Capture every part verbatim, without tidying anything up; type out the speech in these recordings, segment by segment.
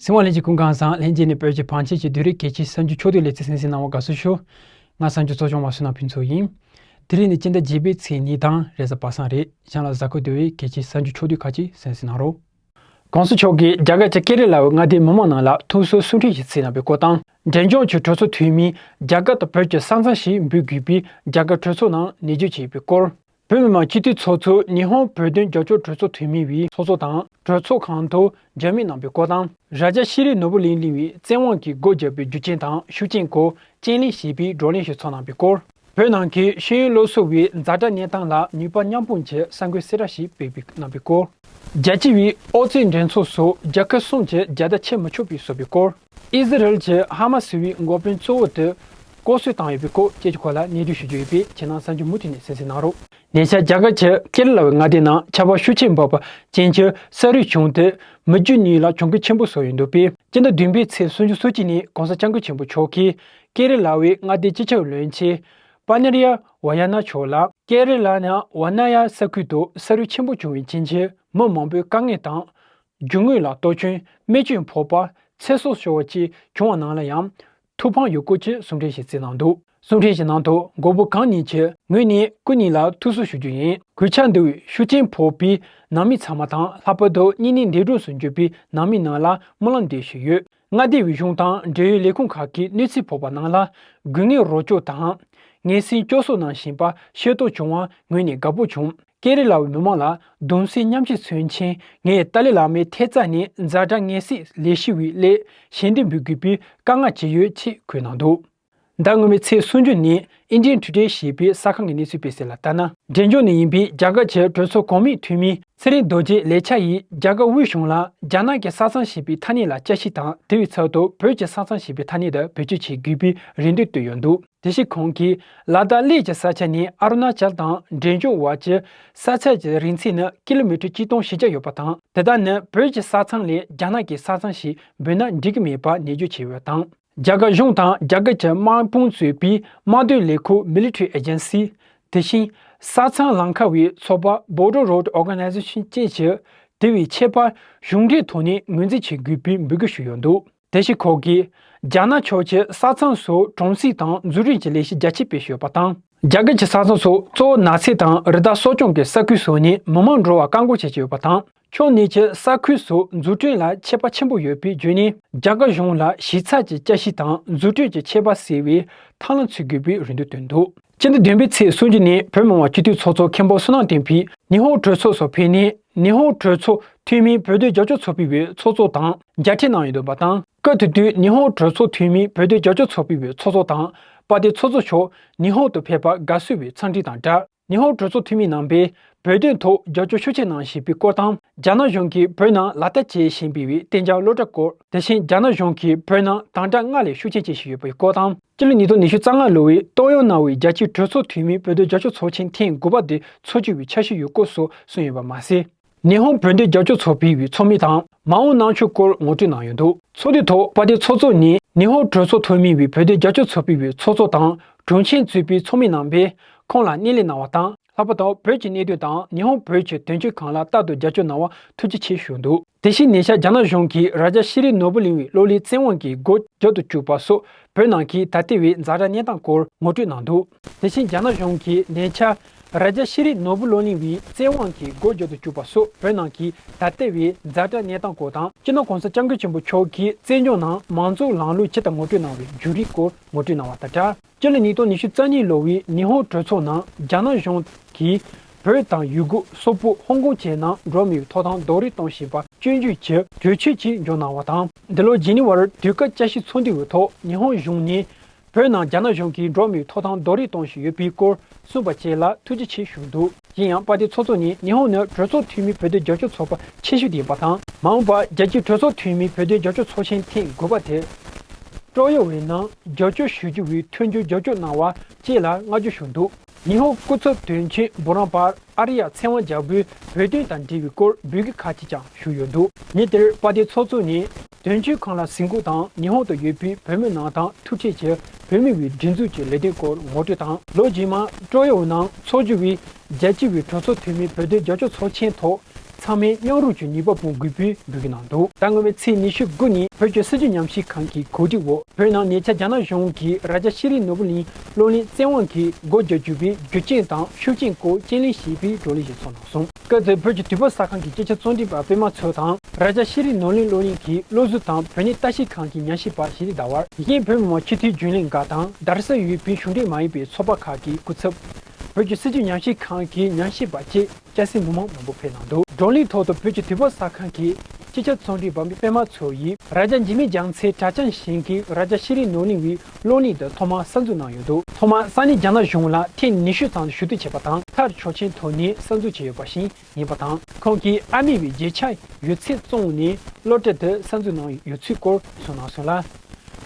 དེ་བ་ལྷན་རྒྱས་སྐུ་ཁམས་བཟང་། ལྷན་རྒྱས་ནས་བོད་ཀྱི་བང་ཆེན་གྱི་བསྡུས་རིས་གལ་ཆེའི་གསར་འགྱུར་ཕྱོགས་བསྡུས་ལེ་ཚན་གསན་གཟིགས་གནང་བར་དགའ་བསུ་ཞུ། ང་གསར་འགྱུར་གཙོ་སྐྱོང་བ་བསོད་ནམས་ཕུན་ཚོགས་ཡིན། དེ་རིང་ནི་སྤྱི་ཟླ་བརྒྱད་པའི་ཚེས་གཉིས་དང་རེས་གཟའ་པ་སངས་རེད། གཤམ་ལ་གཟའ་འཁོར་བསྡུས་པའི་གལ་ཆེའི་གསར་འགྱུར་ཕྱོགས་བསྡུས་ཁག་ཅིག་གསན་གཟིགས་གནང་རོགས། ༸གོང་ས་མཆོག་གིས་རྒྱ་གར་གྱི་ཀེ་ར་ལ་བའི་མངའ་སྡེའི་མི་མང་རྣམས་ལ་ཐུགས་གསོའི་གསུང་འཕྲིན་ཞིག་གནང་བའི་སྐོར་དང་། འབྲས་ལྗོངས་ཀྱི་གྲོས་ཚོགས་འཐུས་མིས་རྒྱ་གར་དང་བོད་ཀྱི་ས་མཚམས་ཤིག་འབུད་དགོས་པའི་རྒྱ་གར་གྲོས་ཚོགས་ནང་ནས་བརྗོད་བྱས་ཡོད་པའི་སྐོར། བོད་མི་མང་སྤྱི་འཐུས་ཚོགས་གཙོས་ཉི་ཧོང་བོད་དོན་རྒྱབ་སྐྱོར་གྲོས་ཚོགས་འཐུས་མི་བའི་ཚོགས་གཙོ་དང་གྲོས་ཚོགས་ཁང་དུ་མཇལ་མོལ་གནང་བའི་སྐོར་དང་། རྭ་རྒྱ་ཤེས་རིག་ནོར་བུ་གླིང་གླིང་བའི་བཙན་དབང་གིས་སྒོ་བརྒྱབ་པའི་རྒྱུ་རྐྱེན་དང་ཤུགས་རྐྱེན་སྐོར་དཔྱད་གླེང་ཞེས་པའི་བགྲོ་གླེང་ཞིག་ཚོགས་གནང་བའི་སྐོར། བོད་ནང་གི་ཤེས་ཡོན་སློབ་གསོ་བའི་ཛ་དྲག་གནས་སྟངས་ལ་ནུས་པ་མཉམ་སྤུངས་ཀྱི་གསར་འགོད་གསལ་བསྒྲགས་ཤིག་སྤེལ་གནང་བའི་སྐོར། རྒྱལ་སྤྱི་བའི་ཨོ་རྩལ་འགྲན་ཚོགས་སོགས་རྒྱལ་ཁབ་གསུམ་གྱི་རྒྱལ་དར་ཁྱེར་མི་ཆོག་པའི་བཟོ་བའི་སྐོར། ཨི་ཟི་རལ་གྱི་ཧ་མ་སི་བའི་འགོ་དཔོན་གཙོ་བོ་དེ་བསྐོ་གསོད་བཏང་ཡོད་པའི་སྐོར་བཅས་ཀྱི་སྐོར་ལ་གནས་ཚུལ་ཞུ་རྒྱུ་ཡོད་པས་ཁྱེད་རྣམས་གསར་འགྱུར་མུ་མཐུད་ནས་གསན་གཟིགས་གནང་རོགས། ཉེ་ཆར་རྒྱ་གར་གྱི་ཀེ་ར་ལ་བའི་མངའ་སྡེ་ནང་ཆར་པ་ཤུགས་ཆེན་བབས་པ་རྐྱེན་གྱིས་ས་རུད་བྱུང་སྟེ་མི་རྒྱུ་གཉིས་ལ་གྱོང་གུན་ཆེན་པོ་བཟོ་ཡོད་འདུག་པས། སྤྱི་ཟླ་བདུན་པའི་ཚེས་སུམ་ཅུ་སོ་གཅིག་ཉིན་༸གོང་ས་༸སྐྱབས་མགོན་ཆེན་པོ་མཆོག་གིས་ཀེ་ར་ལ་བའི་མངའ་སྡེའི་སྤྱི་ཁྱབ་བློན་ཆེན་པ་ནེ་རི་ཡ་ཝ་ཡ་ན་མཆོག་ལ། ཀེ་ར་ལ་ནང་ཝ་ན་ཡ་ས་ཁུལ་དུ་ས་རུད་ཆེན་པོ་བྱུང་བའི་རྐྱེན་གྱིས་མི་མང་པོའི་དཀའ་ངལ་དང་། རྒྱུ་དངོས་ལ་གཏོར་སྐྱོན། རྨས་སྐྱོན་ཕོག་པ། ཚེ་སྲོག་ཤོར་བ་བཅས་བྱུང་བ་རྣམས་ལ་ཡང་ཐུགས་ཕམ་ཡོད་སྐོར་གྱི་གསུང་འཕྲིན་ཞིག་བསྩལ་གནང་འདུག། གསུང་འཕྲིན་ཞིག་ནང་དུ་མགོན་པོ་གང་ཉིད་ཀྱི་ངོས་ནས་སྐུ་ཉིད་ལ་ཐུགས་གསོ་ཞུ་རྒྱུ་ཡིན། གོད་ཆག་འདི་བས་ཤུགས་རྐྱེན་ཕོག་པའི་ནང་མི་ཚང་མ་དང་། ལྷག་པར་དུ་གཉེན་ཉེ་འདས་གྲོངས་སུ་གྱུར་པའི་ནང་མི་རྣམས་ལ་སྨོན་ལམ་འདེབས་བཞིན་ཡོད། མངའ་སྡེ་བའི་གཞུང་དང་འབྲེལ་ཡོད་ལས་ཁུངས་ཁག་གིས་གནོད་འཚེ་ཕོག་པ་རྣམས་ལ་དགོས་ངེས་རོགས་སྐྱོར་དང་། ངལ་སེམས་སྐྱོ་གསོ་གནང་བཞིན་པ་ཤེས་རྟོགས་བྱུང་བར་ངོས་ནས་དགའ་པོ་བྱུང་། ཀེ་ར་ལ་བའི་མི་མང་ལ་གདུང་སེམས་མཉམ་སྐྱེད་མཚོན་ཆེད། ངས་ཏཱ་ལའི་བླ་མའི་ཐེབས་རྩ་ནས་ཛ་དྲག་ངལ་སེལ་ལས་གཞི་བའི་སླད་ཞལ་འདེབས་འབུལ་དགོས་པའི་བཀའ་མངགས་བྱས་ཡོད་ཅེས་འཁོད་གནང་འདུག། ཟླ་སྔོན་མའི་ཚེས་སུམ་ཅུ་ཉིན་Indian Today ཞེས་པའི་གསར་ཁང་གི་གནས་ཚུལ་སྤེལ་གསལ་ལ་ལྟར་ན། འབྲས་ལྗོངས་ནས་ཡིན་པའི་རྒྱ་གར་གྱི་གྲོས་ཚོགས་གོང་མའི་འཐུས་མི་ཚེ་རིང་རྡོ་རྗེ་ལེགས་ཆ་ཡིས་རྒྱ་གར་དབུས་གཞུང་ལ་རྒྱ་ནག་གི་ས་མཚམས་ཞེས་པའི་ཐ་སྙད་ལ་བསྐྱར་ཞིབ་དང་། དེ་བའི་ཚབ་ཏུ་བོད་ཀྱི་ས་མཚམས་ཞེས་པའི་ཐ་སྙད་དུ་བེད་སྤྱོད་བྱེད་དགོས་པའི་རེ་འདུན་བཏོན་ཡོད་འདུག། དེ་བཞིན་ཁོང་གིས་ལ་དྭགས་གླེ་གྱི་ས་ཆ་ནས་ཨ་རུ་ན་ཅལ་དང་འབྲས་ལྗོངས་བར་གྱི་ས་ཆ་གྱི་རིང་ཚད་ནི་ཀི་ལོ་མི་ཊར་གཅིག་སྟོང་བཞི་བརྒྱ་ཡོད་པ་དང་། དེ་དག་ནི་བོད་ཀྱི་ས་མཚམས་ལས་རྒྱ་ནག་གི་ས་མཚམས་ཞེས་འབོད་ན་འགྲིག་གི་མེད་པ་ནན་བརྗོད་བྱས་ཡོད་པ་དང་། རྒྱ་གར་གཞུང་དང་རྒྱ་གར་གྱི་དམག་དཔུང་གཙོས་པའི་དམག་དོན་ལས་ཁུངས་Military Agency། དེ་བཞིན་ས་མཚམས་ལམ་ཁ་བའི་ཚོགས་པ་Border Road Organization བཅས་ཀྱིས་དེ་བས་ཁྱད་པར་གཞུང་འབྲེལ་ཐོག་ནས་ངོས་འཛིན་བྱེད་དགོས་པའི་འབོད་སྐུལ་ཞུས་ཡོད་འདུག། དེ་བཞིན་ཁོང་གིས་རྒྱ་ནག་ཕྱོགས་ཀྱི་ས་མཚམས་སུ་གྲོང་གསེབ་དང་འཛུགས་སྐྲུན་གྱི་ལས་གཞི་རྒྱ་ཆེར་སྤེལ་བཞིན་ཡོད་པ་དང་། རྒྱ་གར་གྱི་ས་མཚམས་སུ་གཙོ་བོ་ནགས་ཚལ་དང་རི་དྭགས་གསོ་སྐྱོང་གི་ས་ཁུལ་སོགས་ནས་མི་མང་འགྲོ་བར་བཀག་འགོག་བྱེད་ཀྱི་ཡོད་པ་དང་། ཕྱོགས་གཉིས་ཀྱི་ས་ཁུལ་སོགས་འཛུགས་སྐྲུན་ལ་ཁྱད་པར་ཆེན་པོ་ཡོད་པའི་བརྒྱུད་ནས། རྒྱ་གར་གཞུང་ལ་གཞིས་ཚབ་ཀྱི་བསྐྱར་ཞིབ་དང་འཛུགས་སྐྲུན་གྱི་ཁྱད་པར་སེལ་བའི་ཐབས་ལམ་འཚོལ་དགོས་པའི་རེ་འདུན་བཏོན་འདུག། སྤྱི་ཟླ་བདུན་པའི་ཚེས་སུམ་ཅུ་ཉིན་བོད་མི་མང་སྤྱི་འཐུས་ཚོགས་གཙོ་མཁན་པོ་བསོད་ནམས་བསྟན་འཕེལ་ཉི་ཧོང་གྲོས་ཚོགས་སུ་ཕེབས་ནས། ཉི་ཧོང་གྲོས་ཚོགས་འཐུས་མིའི་བོད་དོན་རྒྱབ་སྐྱོར་ཚོགས་པའི་ཚོགས་གཙོ་དང་མཇལ་འཕྲད་གནང་ཡོད་འདུག་པ་དང་། སྐབས་དེ་དུས་ཉི་ཧོང་གྲོས་ཚོགས་འཐུས་མིས་བོད་དོན་རྒྱབ་སྐྱོར་ཚོགས་པའི་ཚོགས་གཙོ་དང་། དཔལ་ལྡན་ཚོགས་གཙོ་མཆོག་ཉི་ཧོང་དུ་ཕེབས་པར་དགའ་བསུ་བའི་འཚམས་འདྲི་དང་སྦྲགས། ཉི་ཧོང་གྲོས་ཚོགས་འཐུས་མི་རྣམ་པས་བོད་དོན་ཐོག་རྒྱབ་སྐྱོར་ཤུགས་ཆེ་གནང་བཞིན་པའི་སྐོར་དང་། རྒྱ་ནག་གཞུང་གིས་བོད་ནང་ལག་བསྟར་བྱེད་བཞིན་པའི་བསྟན་འཇགས་སློབ་གྲྭ་སྐོར། དེ་བཞིན་རྒྱ་ནག་གཞུང་གིས་བོད་ནང་དམ་དྲག་སྔར་ལས་ཤུགས་ཆེན་བྱེད་བཞིན་ཡོད་པའི་སྐོར་དང་། སྤྱི་ལོ་ཉིས་སྟོང་ཉི་ཤུ་རྩ་ལྔ་ལོ་བའི་ཏོག་དབྱིབས་ནད་འབུའི་རྒྱལ་སྤྱིའི་གྲོས་ཚོགས་འཐུས་མིའི་བོད་དོན་རྒྱབ་སྐྱོར་ཚོགས་ཆེན་ཐེངས་དགུ་པ་དེ་ཚོགས་རྒྱུ་བའི་འཆར་གཞི་ཡོད་སྐོར་སོགས་གསུངས་ཡོད་པ་མ་ཟད། ཉི་ཧོང་བོད་དོན་རྒྱབ་སྐྱོར་ཚོགས་པའི་ཚོགས་མི་དང་མ་འོངས་གནང་ཕྱོགས་སྐོར་ངོ་སྤྲོད་གནང་ཡོད་འདུག། ཚོགས་འདུའི་ཐོག་དཔལ་ལྡན་ཚོགས་གཙོ་ནས་ཉི་ཧོང་གྲོས་ཚོགས་འཐུས་མི་བའི་བོད་དོན་རྒྱབ་སྐྱོར་ཚོགས་པའི་ཚོགས་གཙོ་དང་དྲུང་ཆེ་གཙོས་པའི་ཚོགས་མི་རྣམ་པས་ཁོང་ལ་སྣེ་ལེན་གནང་བ་དང་། ལྷག་པར་དུ་བོད་ཀྱི་གནད་དོན་དང་ཉི་ཧོང་བོད་ཀྱི་དོན་གཅོད་ཁང་ལ་རྟག་ཏུ་རྒྱབ་སྐྱོར་གནང་བར་ཐུགས་རྗེ་ཆེ་ཞུས་འདུག། དེ་བཞིན་ཉེ་ཆར་རྒྱ་ནག་གཞུང་གིས་རྭ་རྒྱ་ཤེས་རིག་ནོར་བུ་གླིང་བའི་གློག་ཀླད་བཙན་དབང་གིས་སྒོ་བརྒྱབ་ཏུ་བཅུག་པ་སོགས་བོད་ནང་གི་ད་ལྟའི་བའི་ཛ་དྲག་གནས་སྟངས་སྐོར་ངོ་སྤྲོད་གནང་འདུག། དེ་བཞིན་རྒྱ་ནག་གཞུང་གིས་ཉེ་ཆར་རྭ་རྒྱ་ཤེས་རིག་ནོར་བུ་གློག་གླིང་བའི་བཙན་དབང་གིས་སྒོ་བརྒྱབ་ཏུ་བཅུག་པ་སོགས་བོད་ནང་གི་ད་ལྟའི་བའི་ཛ་དྲག་གནས་སྟངས་སྐོར་དང་། སྤྱི་ནོར་༸གོང་ས་༸སྐྱབས་མགོན་ཆེན་པོ་མཆོག་གིས་བཙན་བྱོལ་ནང་མང་གཙོའི་ལམ་ལུགས་ཇི་ལྟར་ངོ་སྤྲོད་གནང་བའི་བརྒྱུད་རིམ་སྐོར་ངོ་སྤྲོད་གནང་བ་དང་སྦྲགས། སྤྱི་ལོ་ཉིས་སྟོང་ཉི་ཤུ་རྩ་གཉིས་ལོ་བའི་ཉི་ཧོང་གྲོས་ཚོགས་ནང་རྒྱ་ནག་གཞུང་གིས་བོད་དང་ཡུ་གུར། སོག་པོ། ཧོང་ཀོང་བཅས་ནང་འགྲོ་བ་མིའི་ཐོབ་ཐང་རྡོག་རོལ་གཏོང་བཞིན་པ་སྐྱོན་བརྗོད་ཀྱི་གྲོས་ཆོད་ཅིག་འཇོག་གནང་བ་དང་། འདི་ལོ་ཇི་ནི་ཝར་དུས་སྐབས་བསྐྱར་ཞིབ་ཚོགས་འདུའི་ཐོག་ཉི་ཧོང་གཞུང་ནས་བོད་ནང་རྒྱ་ནག་གཞུང་གིས་འགྲོ་བ་མིའི་ཐོབ་ཐང་རྡོག་རོལ་གཏོང་བཞིན་ཡོད་པའི་སྐོར་གསུངས་པ་བཅས་ལ་ཐུགས་རྗེ་ཆེ་ཞུས་འདུག། གཞན་ཡང་དཔལ་ལྡན་ཚོགས་གཙོ་ནས་ཉི་ཧོང་ནི་གྲོས་ཚོགས་འཐུས་མིའི་བོད་དོན་རྒྱབ་སྐྱོར་ཚོགས་པ་ཆེ་ཤོས་དེ་ཡིན་པ་དང་། མ་འོངས་པར་རྒྱལ་སྤྱིའི་གྲོས་ཚོགས་འཐུས་མིའི་བོད་དོན་རྒྱབ་སྐྱོར་ཚོགས་ཆེན་ཐེངས་དགུ་པ་དེ་ཀྲོག་ཡོ་བའི་ནང་རྒྱབ་སྐྱོར་ཞུ་རྒྱུ་བའི་མཐུན་འགྱུར་རྒྱབ་སྐྱོར་གནང་བ་བཅས་ལ་བསྔགས་བརྗོད་ཞུ་འདུག། ཉི་ཧོང་སྐུ་ཚབ་དོན་གཅོད་འབུམ་རམས་པ་ཨ་རི་ཡ་ཚེ་དབང་རྒྱལ་པོས་བོད་དོན་དང་འབྲེལ་བའི་སྐོར་འབོད་སྐུལ་ཁག་ཅིག་ཀྱང་ཞུས་ཡོད་འདུག། ཉིན་དེར་དཔལ་ལྡན་ཚོགས་གཙོ་ནས་དོན་གཅོད་ཁང་ལ་གཟིགས་འགོད་དང་ཉི་ཧོང་དུ་ཡོད་པའི་བོད་མི་རྣམས་དང་ཐུག་འཕྲད་ཀྱིས་བོད་མི་བའི་སྒྲིག་འཛུགས་ཀྱི་ལས་དོན་སྐོར་ངོ་སྤྲོད་དང་། ལོ་རྗེས་མར་ཀྲོག་ཡོ་ནང་འཚོགས་རྒྱུ་བའི་རྒྱལ་སྤྱི་བའི་གྲོས་ཚོགས་འཐུས་མིའི་བོད་དོན་རྒྱབ་སྐྱོར་ཚོགས་ཆེན་ཐོག་ ཚང་མས་མཉམ་རུབ་ཀྱི་ནུས་པ་སྤུངས་དགོས་པའི་འབོད་སྐུལ་གནང་འདུག་ཟླ་སྔོན་མའི་ཚེས་ཉི་ཤུ་དགུ་ཉིན་བོད་ཀྱི་སྲིད་བྱུས་ཉམས་ཞིབ་ཁང་གི་གོ་སྒྲིག་འོག་བོད་ནང་ཉེ་ཆར་རྒྱ་ནག་གཞུང་གིས་རཱ་ཇཱ་ཤྲི་རི་ནོར་བུ་གླིང་གློག་ཀླད་བཙན་དབང་གིས་སྒོ་རྒྱག་རྒྱུ་བའི་རྒྱུ་རྐྱེན་དང་ཤུགས་རྐྱེན་སྐོར་དཔྱད་གླེང་བྱས་པའི་བགྲོ་གླེང་ཞིག་ཚོགས་གནང་སོང་། སྐབས་དེར་བོད་ཀྱི་དུས་བབ་གསར་ཁང་གི་སྐད་ཆ་རྩོམ་སྒྲིག་པ་པད་མ་མཚོ་དང་། རཱ་ཇཱ་ཤྲི་རི་ནོར་གླིང་གློག་གླིང་གི་སློབ་ཟུར་དང་བོད་གནས་བརྟག་ཞིབ་ཁང་གི་ཉམས་ཞིབ་པ་ཞི་བདེ་ཟླ་བ། གཞན་བོད་མི་མང་སྤྱི་འཐུས་རྒྱུན་ལས་འགའ་དང་རྡ་སར་ཡོད་པའི་གཞུང་འབྲེལ་མ་ཡིན་པའི་ཚོགས་པ་ཁག་གི་སྐུ་ཚབ། བོད་ཀྱི་སྲིད་བྱུས་ཉམས་ཞིབ་ཁང་གི་ཉམས་ཞིབ་པ་བཅས་སྐྱ་སེར་མི་མང་མང་པོ་ཕེབས་གནང་འདུག་བགྲོ་གླེང་ཐོག་ཏུ་བོད་ཀྱི་དུས་བབ་གསར་ཁང་གི་སྤྱི་ཁྱབ་རྩོམ་སྒྲིག་པ་པད་མ་མཚོ་ཡིས་རཱ་ཇཱ་འཇིགས་མེད་རྒྱལ་མཚན་གྲྭ་བཙུན་ཞིང་གིས་རཱ་ཇཱ་ཤྲི་རི་ནོར་གླིང་བའི་གློག་གླིང་དུ་ཐོག་མར་གསར་འཛུགས་གནང་ཡོད་འདུག་ཐོག་མར་ས་གནས་རྒྱ་ནག་གཞུང་ལ་ཐེངས་ཉི་ཤུ་ཙམ་ཞུ་གཏུག་བྱས་པ་དང་མཐར་ཆོག་མཆན་ཐོབ་ནས་གསར་འཛུགས་བྱས་ཡོད་པ་ཞིག་ཡིན་པ་དང་། ཁོང་གིས་ཨ་མེས་པའི་བརྗིད་ཆགས་ཡོད་ཚད་བཙོངས་ནས་སློབ་གྲྭ་དུ་གསར་འཛུགས་གནང་ཡོད་ཚུལ་སྐོར་གསུངས་གནང་སོང་ལ།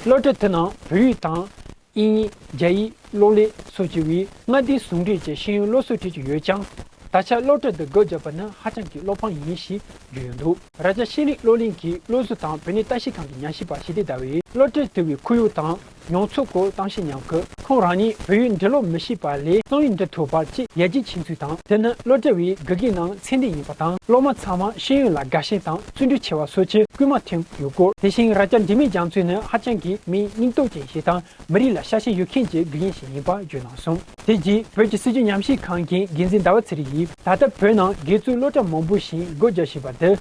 སློབ་གྲྭ་དེ་ནང་བོད་ཡིག་དང་། དབྱིན་ཡིག་རྒྱ་ཡིག་གློག་ཀླད་སོགས་བཅས་པའི་མངའ་སྡེའི་ཟུང་འབྲེལ་གྱི་ཤེས་ཡོན་སློབ་གསོ་སྤྲད་ཀྱི་ཡོད་ཀྱང་། ད་ཆ་སློབ་གྲྭ་འདི་སྒོ་བརྒྱབ་པ་ནི་ཧ་ཅང་གི་བློ་ཕམ་ཡིན་ཞེས་བརྗོད་ཡོད་འདུག་རཱ་ཇཱ་ཤྲི་རི་གློག་གླིང་གི་སློབ་ཟུར་དང་བོད་གནས་བརྟག་ཞིབ་ཁང་གི་ཉམས་ཞིབ་པ་ཞི་བདེ་ཟླ་བས་སློབ་གྲྭ་དེ་བའི་ཁོར་ཡུག་དང་མྱོང་ཚོར་སྐོར་གཏམ་བཤད་ཉན་སྐབས། ཁོང་རང་ཉིད་བོད་ཡིག་འབྲི་ཀློག་མི་ཤེས་པ་ལས་རྩོམ་ཡིག་འབྲི་ཐུབ་པ་བཅས་ཡར་རྒྱས་ཕྱིན་ཚུལ་དང་། དེ་ནི་སློབ་གྲྭ་བའི་དགེ་རྒན་ནང་ཚད་ལྡན་ཡིན་པ་དང་། སློབ་མ་ཚང་མ་ཤེས་ཡོན་ལ་དགའ་ཞེན་དང་བརྩོན་འགྲུས་ཆེ་བ་སོགས་ཀྱི་སྐུལ་མ་ཐེབས་ཡོད་སྐོར། དེ་བཞིན་རཱ་ཇཱ་འཇིགས་མེད་རྒྱལ་མཚན་ནི་ཧ་ཅང་གི་མི་སྙིང་སྟོབས་ཅན་ཞིག་དང་། མི་རིགས་ལ་ཤ་ཞེན་ཡོད་མཁན་གྱི་དགེ་རྒན་ཞིག་ཡིན་པ་བརྗོད་གནང་སོང་། དེ་རྗེས་བོད་ཀྱི་སྲིད་བྱུས་ཉམས་ཞིབ་ཁང་གི་འགན་འཛིན་ཟླ་བ་ཚེ་རིང་ཡིས། ད་ལྟ་བོད་ནང་དགེ་ཚུལ་སློབ་གྲྭ་མང་པོ་ཞིག་སྒོ་རྒྱག་བཞིན་པ་འདི།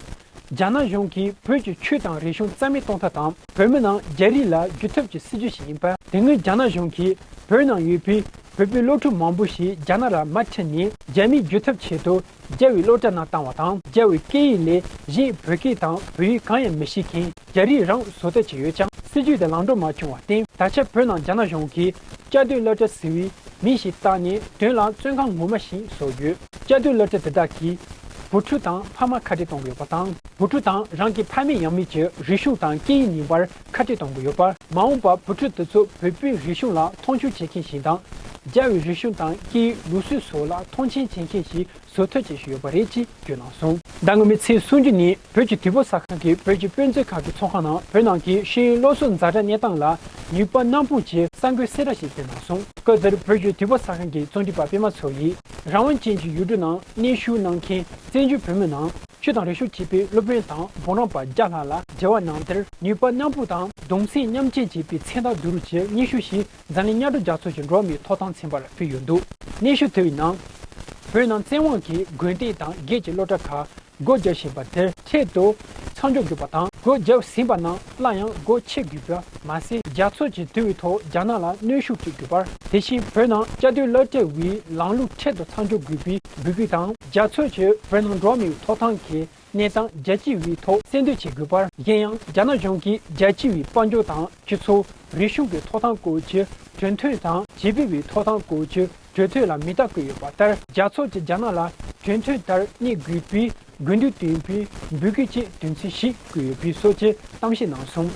རྒྱ་ནག་གཞུང་གིས་བོད་ཀྱི་ཆོས་དང་རིག་གཞུང་རྩ་མེད་གཏོང་ཐབས་དང་། བོད་མི་རྣམས་རྒྱ་རིགས་ལ་བསྒྱུར་ཐབས་ཀྱི་སྲིད་བྱུས་ཤིག་ཡིན་པ། དེ་སྔོན་རྒྱ་ནག་གཞུང་གིས་བོད་ནང་ཡོད་པའི་བོད་པའི་སློབ་ཕྲུག་མང་པོ་ཞིག་རྒྱ་ནག་ལ་མ་ཁྲིད་ནས་རྒྱ་མིས་བསྒྱུར་ཐབས་ཆེད་དུ། རྒྱ་བའི་སློབ་གྲྭ་ནང་བཏང་བ་དང་། རྒྱ་བའི་སྐད་ཡིག་ལས་གཞན་བོད་སྐད་དང་བོད་ཡིག་གང་ཡང་མི་ཤེས་མཁན་རྒྱ་རིགས་རང་བཟོ་ཐབས་བྱས་ཡོད་ཀྱང་། སྲིད་བྱུས་དེ་ལམ་འགྲོ་མ་བྱུང་བར་བརྟེན། ད་ཆ་བོད་ནང་རྒྱ་ནག་གཞུང་གིས་བཅའ་སྡོད་སློབ་གྲྭ་ཟེར་བའི་མིང་ཞིག་བཏགས་ནས་དོན་ལ་བཙོན་ཁང་ངོ་མ་ཞིག་བཟོས་ཡོད། བཅའ་སྡོད་སློབ་གྲྭ་དེ་དག་གི་བུ་ཕྲུག་དང་ཕ་མ་ཁ་བྲལ་གཏོང་གི་ཡོད་པ་དང་། བུ་ཕྲུག་དང་རང་གི་ཕ་མེས་ཡང་མེས་ཀྱི་རིག་གཞུང་དང་སྐད་ཡིག་ཉིན་པར་ཁ་བྲལ་གཏོང་གི་ཡོད་པར། མ་འོངས་པར་བུ་ཕྲུག་དེ་ཚོ་བོད་པའི་རིག་གཞུང་ལ་མཐོང་ཆུང་བྱེད་མཁན་ཞིག་དང་། རྒྱ་བའི་རིག་གཞུང་དང་སྐད་ཡིག་ལུགས་སྲོལ་སོགས་ལ་མཐོང་ཆེན་བྱེད་མཁན་ཞིག་བཟོ་ཐབས་བྱེད་བཞིན་ཡོད་པ་རེད་ཅེས་བརྗོད་གནང་སོང་། ཟླ་སྔོན་མའི་ཚེས་སུམ་ཅུ་ཉིན་བོད་ཀྱི་དུས་བབ་གསར་ཁང་གིས་བོད་ཀྱི་དཔེ་མཛོད་ཁང་གི་ཚོགས་ཁང་ནང་བོད་ནང་གི་ཤེས་ཡོན་སློབ་གསོ་ཛ་དྲག་གནས་སྟངས་ལ་ནུས་པ་སྣ་ཕུང་གི་གསར་འགོད་གསལ་བསྒྲགས་ཤིག་སྤེལ་གནང་སོང་། སྐབས་དེར་བོད་ཀྱི་དུས་བབ་གསར་ཁང་གི་རྩོམ་སྒྲིག་པ་པད་མ་མཚོ་ཡིས། རང་དབང་ཅན་གྱི་ཡུལ་གྲུ་ནང་གནས་བཞུགས་གནང་མཁན་བཙན་བྱོལ་བོད་མི་ནང་ཆོས་དང་རིག་གཞུང་བྱིས་པའི་སློབ་དཔོན་དང་འབུམ་རམས་པ་བརྒྱ་ལྷག་ལ་འབྲེལ་བ་གནང་དེར་ནུས་པ་སྣ་ཕུང་དང་གདུང་སེམས་མཉམ་སྐྱེད་བྱེད་པའི་མཚན་རྟགས་བསྡུ་རུབ་ཀྱི་སྙན་ཞུ་ཞིག་འཛམ་གླིང་མཉམ་འབྲེལ་རྒྱལ་ཚོགས་ཀྱི་འགྲོ་བ་མིའི་ཐོབ་ཐང་ཚན་པར་ཕུལ་ཡོད་འདུག་སྙན་ཞུ་དེ་བའི་ནང་། བོད་ནང་བཙན་དབང་གིས་དགོན་སྡེ་དང་སྒེར་གྱི་སློབ་གྲྭ་ཁག་སྒོ་རྒྱག་བཞིན་པ་དེར་འཕྲལ་དུ་མཚམས་འཇོག་དགོས་པ་དང་། སྒོ་བརྒྱབ་ཟིན་པ་རྣམས་སླར་ཡང་སྒོ་ཕྱེ་དགོས་པ་མ་ཟད། རྒྱལ་ཚོགས་ཀྱིས་དེ་བའི་ཐོག་རྒྱ་ནག་ལ་གནོན་ཤུགས་སྤྲད་དགོས་པར། དེ་བཞིན་བོད་ནང་བཅའ་སྡོད་སློབ་གྲྭ་བའི་ལམ་ལུགས་འཕྲལ་དུ་མཚམས་འཇོག་དགོས་པའི་འབོད་སྐུལ་དང་། རྒྱལ་ཚོགས་ཀྱིས་བོད་ནང་འགྲོ་བ་མིའི་ཐོབ་ཐང་གི་གནས་སྟངས་རྒྱལ་སྤྱི་བའི་ཐོག་གསལ་འདོན་བྱེད་དགོས་པར། གཞན་ཡང་། རྒྱ་ནག་གཞུང་གིས་རྒྱལ་སྤྱི་བའི་དཔལ་འབྱོར་དང་སྤྱི་ཚོགས། རིག་གཞུང་གི་ཐོབ་ཐང་སྐོར་གྱི་གྲོས་མཐུན་དང་། བྱིས་པའི་ཐོབ་ཐང་སྐོར་གྱི་གྲོས་མཐུན་ལ་མིང་རྟགས་བཀོད་ཡོད་པ་ལྟར། རྒྱལ་ཚོགས་ཀྱིས་རྒྱ་ནག་ལ་གྲོས་མཐུན་ལྟར་གནས་དགོས་པའི་དགོས་འདུན་བཏོན་པའི་འབོད་སྐུལ་གྱི་དོན་ཚན་ཞིག་བཀོད་ཡོད་པའི་སོགས་ཀྱི་གཏམ་བཤད་གནང་སོང་།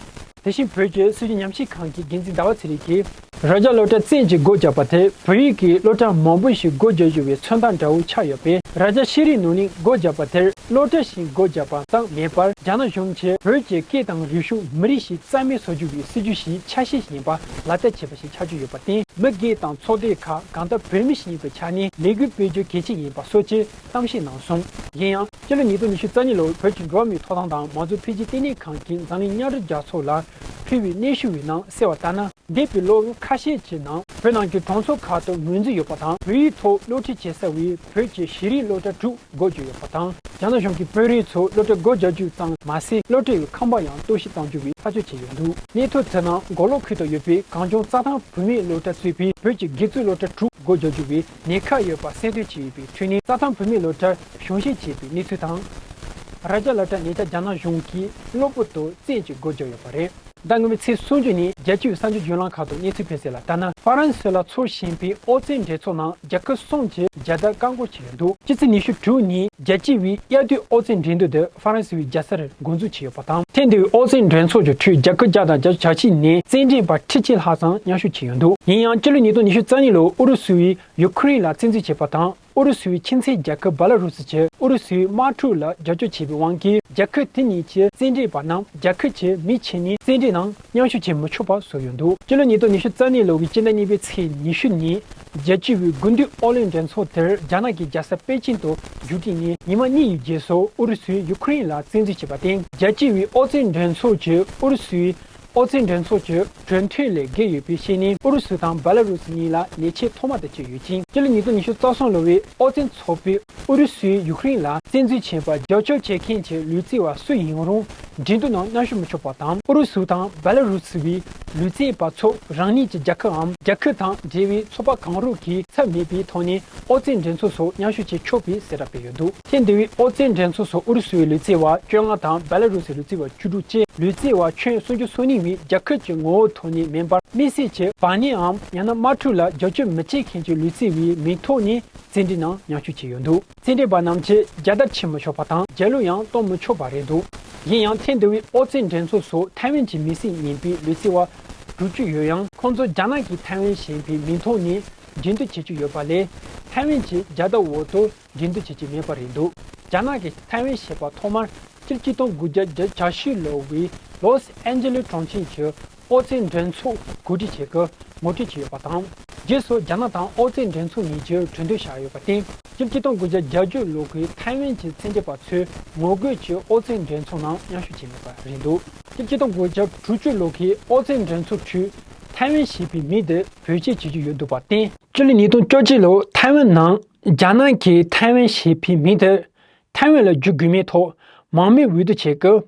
དེ་བཞིན་བོད་ཀྱི་སྲིད་བྱུས་ཉམས་ཞིབ་ཁང་གི་འགན་འཛིན་ཟླ་བ་ཚེ་རིང་གིས། རྭ་རྒྱ་སློབ་གྲྭ་བཙན་གྱིས་སྒོ་བརྒྱབ་པ་དེར་བོད་ཡིག་གི་སློབ་གྲྭ་མང་པོ་ཞིག་སྒོ་རྒྱག་བཞིན་པའི་མཚོན་རྟགས་འདྲ་བོ་ཆགས་ཡོད་པས། རྭ་རྒྱ་ཤྲི་རི་ནོར་གླིང་སྒོ་བརྒྱབ་པ་དེར་སློབ་གྲྭ་ཞིག་སྒོ་བརྒྱབ་པ་ཙམ་མེད་པར། རྒྱ་ནག་གཞུང་གིས་བོད་ཀྱི་སྐད་དང་རིག་གཞུང་མི་རིགས་ཤིག་རྩ་མེད་བཟོ་རྒྱུ་བའི་སྲིད་ཇུས་ཤིག་ཆ་ཤས་ཤིག་ཡིན་པ་ལག་བསྟར་བྱས་པ་ཞིག་ཆགས་ཀྱི་ཡོད་པར་བརྟེན། མི་སྒེར་དང་ཚོགས་སྡེ་ཁག་གང་ལྟར་བོད་མི་ཞིག་ཡིན་པའི་ཆ་ནས་ལས་འགུལ་སྤེལ་རྒྱུ་གལ་ཆེ་ཡིན་པ་སོགས་ཀྱི་གཏམ་བཤད་གནང་སོང་། གཞན་ཡང་། སྤྱི་ལོ་ཉིས་སྟོང་ཉི་ཤུ་རྩ་གཉིས་ལོར་བོད་ཀྱི་འགྲོ་བ་མིའི་ཐོབ་ཐང་དང་མང་གཙོ་འཕེལ་རྒྱས་ལྟེ་གནས་ཁང་གིས་འཛམ་གླིང་མཉམ་འབྲེལ་རྒྱལ་ཚོགས་ལ་ཕུལ་བའི་སྙན་ཞུ་བའི་ནང་གསལ་བ་ལྟར་ན། འདས་པའི་ལོ་ཁ་ཤས་ཀྱི་ནང་བོད་ནང་གི་གྲོང་ཚོ་ཁག་ཏུ་ངོས་འཛིན་ཡོད་པ་དང་། བོད་ཡིག་ཐོག་སློབ་ཁྲིད་བྱེད་ས་བའི་བོད་ཀྱི་ཤེས་རིག་སློབ་གྲྭ་དྲུག་སྒོ་བརྒྱབ་ཡོད་པ་དང་། རྒྱ་ནག་གཞུང་གིས་བོད་རིགས་ཚོ་སློབ་གྲྭ་སྒོ་རྒྱག་རྒྱུ་ཙམ་མ་ཟད། སློབ་གྲྭ་ཡི་ཁང་པ་ཡང་གཏོར་བཤིག་གཏང་རྒྱུ་བའི་ཐག་གཅོད་བྱས་ཡོད་འདུག་གནས་ཐོ་དེ་ནང་མགོ་ལོག་ཁུལ་དུ་ཡོད་པའི་གངས་ལྗོངས་རྩྭ་ཐང་བུད་མེད་སློབ་གྲྭ་གཙོས་པའི་བོད་ཀྱི་དགེ་ཚུལ་སློབ་གྲྭ་དྲུག་སྒོ་རྒྱག་རྒྱུ་བའི་ཉེན་ཁ་ཡོད་པ་གསལ་སྟོན་བྱས་ཡོད་པའི་ཁྲོད་ནས། རྩྭ་ཐང་བུད་མེད་སློབ་གྲྭར་གཞུང་བཞེས་བྱས་པའི་གནས་ཚུལ་དང་། རྭ་རྒྱ་སློབ་གྲྭ་ཉེ་ཆར་རྒྱ་ནག་གཞུང་གིས་གློ་བུར་དུ་བཙན་གྱིས་སྒོ་བརྒྱབ་ཡོད་པ་རེད། ཟླ་སྔོན་མའི་ཚེས་སུམ་ཅུ་ཉིན་རྒྱལ་སྤྱིའི་གསར་འགྱུར་བརྒྱུད་ལམ་ཁག་ཏུ་གནས་ཚུལ་ཕེབས་གསལ་ལ་ལྟར་ན། ཧྥ་རན་སི་ལ་ཚོགས་བཞིན་པའི་ཨོ་རྩལ་འགྲན་ཚོགས་ནང་རྒྱལ་ཁབ་གསུམ་གྱིས་རྒྱལ་དར་བཀག་འགོག་བྱས་ཡོད་འདུག་སྤྱི་ཚེས་ཉི་ཤུ་དྲུག་ཉིན་རྒྱལ་སྤྱི་བའི་དབྱར་དུས་ཨོ་རྩལ་འགྲན་བསྡུར་དེ་ཧྥ་རན་སི་བའི་རྒྱལ་ས་རུ་འགོ་འཛུགས་བྱས་ཡོད་པ་དང་། ཐེངས་འདིའི་ཨོ་རྩལ་འགྲན་ཚོགས་ཀྱི་ཁྲོད་རྒྱལ་ཁབ་བརྒྱ་དང་བརྒྱད་ཅུ་གྱ་གཅིག་ནས་རྩེད་འགྲན་པ་ཁྲི་གཅིག་ལྷག་ཙམ་མཉམ་ཞུགས་བྱས་ཡོད་འདུག་ཡིན་ཡང་། སྤྱི་ལོ་ཉིས་སྟོང་ཉི་ཤུ་རྩ་གཉིས་ལོར་ཨུ་རུ་སུ་བས་ཡུ་ཁུ་རེན་ལ་བཙན་འཛུལ་བྱས་པ་དང་། ཨུ་རུ་སུའི་ཁྱིམ་མཚེས་རྒྱལ་ཁབ་བ་ལ་རུ་སི་ཆེ་ཨུ་རུ་སུའི་དམག་འཁྲུག་ལ་རྒྱབ་སྐྱོར་བྱས་པའི་དབང་གིས། རྒྱལ་ཁབ་དེ་གཉིས་ཀྱི་བཙན་ཁྲིད་པ་རྣམས་རྒྱལ་ཁབ་ཀྱི་མི་ཕྱེད་ནས་བཙན་ཁྲིད་ནང་མཉམ་ཞུགས་བྱེད་མི་ཆོག་པ་བཟོས་ཡོད་འདུག་སྤྱི་ལོ་ཉིས་སྟོང་ཉི་ཤུ་རྩ་གཉིས་ལོ་གི་སྤྱི་ཟླ་གཉིས་པའི་ཚེས་ཉི་ཤུ་ཉིན། རྒྱལ་སྤྱི་བའི་དགུན་དུས་ཨོ་གླིང་འགྲན་ཚོགས་དེར་རྒྱ་ནག་གི་རྒྱལ་ས་པེ་ཅིང་དུ་མཇུག་སྒྲིལ་ནས་ཉི་མ་གཉིས་ཡི་རྗེས་སུ། ཨུ་རུ་སུས་ཡུ་ཁུ་རེན་ལ་བཙན་འཛུལ་བྱས་པར་བརྟེན། རྒྱལ་སྤྱི་བའི་ཨོ་རྩལ་འགྲན་ཚོགས་ཀྱི་ཨུ་རུ་སུའི་ཨོ་རྩལ་འགྲན་ཚོགས་ཀྱི་གྲོས་མཐུན་ལས་འགལ་ཡོད་པའི་ཤུལ་ནས། ཨུ་རུ་སུ་དང་བེ་ལ་རུ་སི་གཉིས་ལ་ལས་བྱེད་ཐོག་མ་དེ་བྱས་ཡོད་ཅིང་། སྤྱི་ལོ་ཉིས་སྟོང་ཉི་ཤུ་རྩ་གསུམ་ལོ་བའི་ཨོ་རྩལ་ཚོགས་པས་ཨུ་རུ་སུས་ཡུ་ཁུ་རེན་ལ་བཙན་འཛུལ་བྱས་པར་རྒྱབ་སྐྱོར་བྱེད་མཁན་གྱི་ལུས་རྩལ་བ་སུ་ཡིན་རུང་འགྲན་བསྡུར་ནང་མཉམ་ཞུགས་མི་ཆོག་པ་དང་། ཨུ་རུ་སུ་དང་བེ་ལ་རུ་སི་བའི་ལུས་རྩལ་པ་ཚོ་རང་ཉིད་ཀྱི་རྒྱལ་ཁབ་འམ་རྒྱལ་ཁབ་དང་འབྲེལ་བའི་ཚོགས་པ་གང་རུང་གི་ཚབ་མེད་པའི་ཐོག་ནས་ཨོ་རྩལ་འགྲན་ཚོགས་སུ་མཉམ་ཞུགས་བྱེད་ཆོག་པའི་གསལ་བསྒྲགས་སྤེལ་ཡོད་འདུག་ཐེངས་འདི་བའི་ཨོ་རྩལ་འགྲན་ཚོགས་སུ་ཨུ་རུ་སུའི་ལུས་རྩལ་བ་བཅོ་ལྔ་དང་བེ་ལ་རུ་སིའི་ལུས་རྩལ་བ་བཅུ་དྲུག་བཅས་ལུས་རྩལ་བ་ཁྱོན་སུམ་ཅུ་སོ་གཉིས་པའི་རྒྱལ་ཁབ་ཀྱི་ངོ་བོའི་ཐོག་ནས་མིན་པར། དམིགས་བསལ་གྱི་བག་ཉལ་འམ་ཡང་ན་དམག་འཁྲུག་ལ་རྒྱབ་སྐྱོར་མི་བྱེད་མཁན་གྱི་ལུས་རྩལ་བའི་མིང་ཐོག་ནས་བཙན་ཁྲིད་ནང་མཉམ་ཞུགས་བྱས་ཡོད་འདུག་བཙན་ཁྲིད་པ་རྣམས་ཀྱིས་རྒྱལ་དར་འཁྱེར་མི་ཆོག་པ་དང་རྒྱལ་གླུ་ཡང་གཏོང་མི་ཆོག་པ་རེད་འདུག་ཡིན་ཡང་། ཐེངས་འདི་བའི་ཨོ་རྩལ་འགྲན་ཚོགས་སུ་ཐའེ་ཝན་གྱི་མི་སེར་ཡིན་པའི་ལུས་རྩལ་བ་དྲུག་ཅུ་ཡོད་ཡང་། ཁོང་ཚོ་རྒྱ་ནག་གིས་ཐའེ་ཝན་ཞེས་པའི་མིང་ཐོག་ནས་འགྲན་བསྡུར་བྱེད་ཀྱི་ཡོད་པ་ལས། ཐའེ་ཝན་གྱི་རྒྱལ་དར་འོག་ཏུ་འགྲན་བསྡུར་བྱེད་ཀྱི་མེད་པ་རེད་འདུག་རྒྱ་ནག་གིས་ཐའེ་ཝན་ཞེས་པ་ཐོག་མར་སྤྱི་ལོ་ཆིག་སྟོང་དགུ་བརྒྱ་བརྒྱད་ཅུ་གྱ་བཞི་ལོ་བའི་ལོས་ཨན་ཇེ་ལི་གྲོང་ཁྱེར་གྱི་ཨོ་རྩལ་འགྲན་ཚོགས་གོ་སྒྲིག་བྱེད་སྐབས་ངོ་སྤྲོད་བྱས་ཡོད་པ་དང་། རྗེས་སུ་རྒྱ་ནག་དང་ཨོ་རྩལ་འགྲན་ཚོགས་གཉིས་ཀྱི་གྲོས་མཐུན་བཞག་ཡོད་པར་བརྟེན། སྤྱི་ལོ་ཆིག་སྟོང་དགུ་བརྒྱ་བརྒྱད་ཅུ་ལོ་གི་ཐའེ་ཝན་གྱི་བཙན་ཁྲིད་པ་ཚོས་ངོ་རྒོལ་གྱིས་ཨོ་རྩལ་འགྲན་ཚོགས་ནང་མཉམ་ཞུགས་བྱས་མེད་པ་རེད་འདུག་སྤྱི་ལོ་ཆིག་སྟོང་དགུ་བརྒྱ་དྲུག་ཅུ་ལོ་གི་ཨོ་རྩལ་འགྲན་ཚོགས་ཁྲོད་ཐའེ་ཝན་ཞེས་པའི་མིང་དེ་བེད་སྤྱོད་བྱེད་ཀྱི་ཡོད་འདུག་པར་བརྟེན། སྤྱི་ལོ་ཉིས་སྟོང་བཅུ་གཅིག་ལོར་ཐའེ་ཝན་ནང་རྒྱ་ནག་གིས་ཐའེ་ཝན་ཞེས་པའི་མིང་དེ་ཐའེ་ཝན་ལ་བསྒྱུར་དགོས་མིན་ཐོག་མང་མོས་འོས་བསྡུ་བྱས་སྐབས།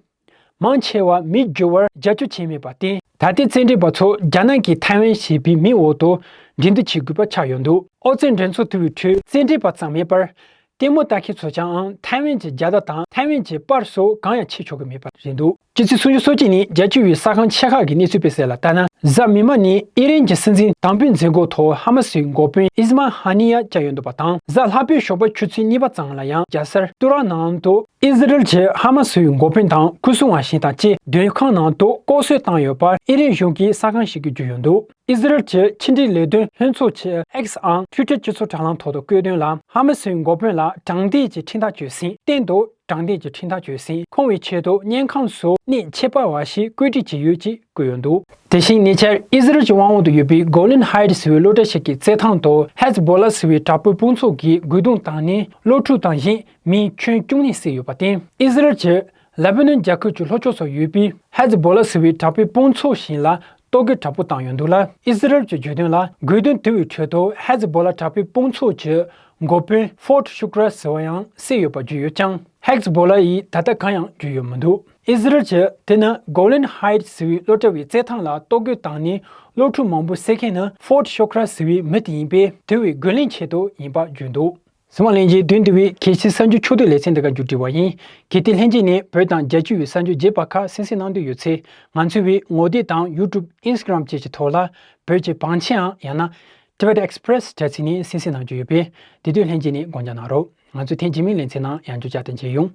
མང་ཆེ་བ་མིང་བསྒྱུར་བར་རྒྱབ་སྐྱོར་བྱས་མེད་པར་བརྟེན། ད་ལྟའི་བཙན་ཁྲིད་པ་ཚོ་རྒྱ་ནག་གིས་ཐའེ་ཝན་ཞེས་པའི་མིང་འོག་ཏུ་འགྲན་བསྡུར་བྱེད་དགོས་པ་ཆགས་ཡོད་འདུག་ཨོ་རྩལ་འགྲན་ཚོགས་དེ་བའི་ཁྲོད་བཙན་ཁྲིད་པ་ཙམ་མིན་པར། ལྟད་མོ་ལྟ་མཁན་ཚོ་ཀྱང་ཐའེ་ཝན་གྱི་རྒྱལ་དར་དང་ཐའེ་ཝན་གྱི་པར་སོགས་གང་ཡང་འཁྱེར་ཆོག་གི་མེད་པ་རེད་འདུག་ཕྱི་ཚེས་སུམ་ཅུ་སོ་གཅིག་ཉིན་རྒྱལ་སྤྱི་བའི་གསར་ཁང་ཆེ་ཁག་གིས་གནས་ཚུལ་སྤེལ་གསལ་ལ་ལྟར་ན། གཟའ་མིག་དམར་ཉིན་ཨི་རན་གྱི་སྲིད་འཛིན་དམ་འབུལ་མཛད་སྒོའི་ཐོག་ཧ་མ་སིའི་འགོ་དཔོན་ཨིས་མ་ཧ་ནི་ཡ་བཅར་ཡོད་འདུག་པ་དང་། གཟའ་ལྷག་པའི་ཞོགས་པ་ཆུ་ཚོད་གཉིས་པ་ཙམ་ལ་ཡང་རྒྱལ་ས་ཏུ་རག་ནང་དུ་ཨི་ཟི་རལ་གྱི་ཧ་མ་སིའི་འགོ་དཔོན་དང་སྐུ་སྲུང་བ་གཞན་དང་བཅས་མགྲོན་ཁང་ནང་དུ་ལྐོག་གསོད་བཏང་ཡོད་པར་ཨི་རན་གཞུང་གི་གསར་ཁང་ཞིག་གིས་བརྗོད་ཡོད་འདུག་ཨི་ཟི་རལ་གྱི་ཕྱི་འབྲེལ་ལས་དོན་ལྷན་ཚོགས་ཀྱི་X་ཨང་Twitter་སྤྱི་ཚོགས་དྲ་ལམ་ཐོག་ཏུ་བཀོད་དོན་ལ། ཧ་མ་སིའི་འགོ་དཔོན་ལ་དྲང་བདེན་གྱི་ཁྲིམས་ཐག་གཅོད་ཟིན། གཏན་དུ་དྲང་བདེན་གྱི་ཁྲིམས་ཐག་གཅོད་ཟིན། ཁོང་བའི་ཆེད་དུ་སྨན་ཁང་སུ་གནས་ཁྱད་པར་བ་ཞིག་བཀོད་སྒྲིག་བྱས་ཡོད་ཅེས་བཀོད་ཡོད་འདུག་དེ་བཞིན་ཉེ་ཆར་ཨི་ཟི་རལ་གྱི་དབང་འོག་ཏུ་ཡོད་པའི་Golan Heights་ཟེར་བའི་སློབ་གྲྭ་ཞིག་གི་རྩེད་ཐང་དུ་ཧེ་ཛ་བོ་ལ་ཟེར་བའི་དྲག་པོའི་དཔུང་ཚོགས་ཀྱིས་རྒོལ་རྡུང་བཏང་ནས་སློབ་ཕྲུག་དང་གཞན་མི་ཁྱོན་བཅུ་གཉིས་བསད་ཡོད་པར་བརྟེན། ཨི་ཟི་རལ་གྱི་ལེ་བྷ་ནོན་རྒྱལ་ཁབ་ཀྱི་ལྷོ་ཕྱོགས་སུ་ཡོད་པའི་ཧེ་ཛ་བོ་ལ་ཟེར་བའི་དྲག་པོའི་དཔུང་ཚོགས་ཤིག་ལ་གཏོར་རྒོལ་དྲག་པོ་བཏང་ཡོད་འདུག་ལ། ཨི་ཟི་རལ་གྱིས་བརྗོད་དོན་ལ། རྒོལ་རྡུང་དེ་བའི་ཁྲོད་དུ་ཧེ་ཛ་བོ་ལ་དྲག་པོའི་དཔུང་ཚོགས་ཀྱི་འགོ་དཔོན་ཧྥོར་ཌི་ཤུ་ཀྲ་ཟེར་བ་ཡང་བསད་ཡོད་པ་བརྗོད་ཡོད་ཀྱང་། ཧེ་ཛ་བོ་ལ་ཡིས་ད་ལྟ་གང་ཡང་བརྗོད་ཡོད་མི་འདུག་ཨི་ཟི་རལ་གྱིས་དེ་ནི་Golan Heights་ཟེར་བའི་སློབ་གྲྭ་བའི་རྩེད་ཐང་ལ་གཏོར་རྒོལ་བཏང་ནས་སློབ་ཕྲུག་མང་པོ་བསད་མཁན་ནི་ཧྥོར་ཌི་ཤུ་ཀྲ་ཟེར་བའི་མི་དེ་ཡིན་པས། དེ་བའི་རྒོལ་ལན་ཆེད་དུ་ཡིན་པ་བརྗོད་འདུག་གཟིགས་མོ་ལྷན་རྒྱས། དོན་དེ་བས་གལ་ཆེའི་གསར་འགྱུར་ཕྱོགས་བསྡུས་ལེ་ཚན་འདི་ག་མཇུག་སྒྲིལ་བ་ཡིན། གལ་ཏེ་ལྷན་རྒྱས་ནས་བོད་དང་རྒྱལ་སྤྱི་བའི་གསར་འགྱུར་རྒྱས་པ་ཁག་གསན་གཟིགས་གནང་འདོད་ཡོད་ཚེ། ང་ཚོའི་བེབ་ངོ་དེབ་དང་YouTube Instagram་བཅས་ཀྱི་ཐོག་ལ་བོད་ཀྱི་བང་ཆེན་ཨང་ཡང་ན་Tibet Express་དྲ་ཚིགས་ནས་གསན་གཟིགས་གནང་རྒྱུ་ཡོད་པས། དེ་དུས་ལྷན་རྒྱས་ནས་དགོངས་འཇགས་གནང་རོགས། ང་ཚོས་ཐེངས་རྗེས་མའི་ལེ་ཚན་ནང་ཡང་བསྐྱར་བཅར་ཏེ་མཇལ་ཡོང་།